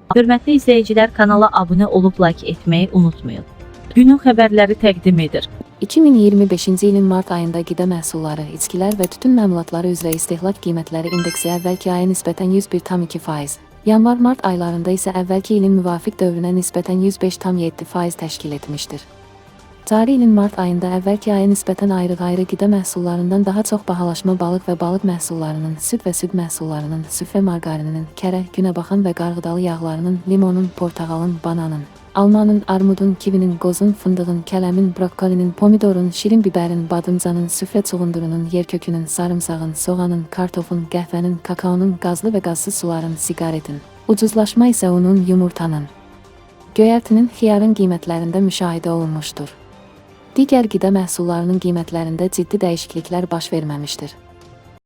Hörmətli izləyicilər, kanala abunə olub like etməyi unutmayın. Günün xəbərləri təqdim edir. 2025-ci ilin mart ayında qida məhsulları, içkilər və tütün məmulatları üzrə istehlak qiymətləri indeksi əvvəlki aya nisbətən 101,2%, yanvar-mart aylarında isə əvvəlki ilin müvafiq dövrünə nisbətən 105,7% təşkil etmişdir. Cari ilin mart ayında əvvəlki aya nisbətən ayrı-ayrı qida məhsullarından daha çox bahalaşma balıq və balıq məhsullarının, süd və süd məhsullarının, süfrə marqarininin, kərə, günəbaxan və qarğıdalı yağlarının, limonun, portağalın, bananın, almanın, armudun, kivinin, qozun, fındığın, kələmin, brokkolinin, pomidorun, şirin bibərin, badımcanın, süfrə çuğundurunun, yerkökünün, sarımsağın, soğanın, kartofun, qəhvənin, kakaonun, qazlı və qazsız suların, siqaretin, ucuzlaşma isə unun, yumurtanın, göyərtinin, xiyarın qiymətlərində müşahidə olunmuşdur. Digər qida məhsullarının qiymətlərində ciddi dəyişikliklər baş verməmişdir.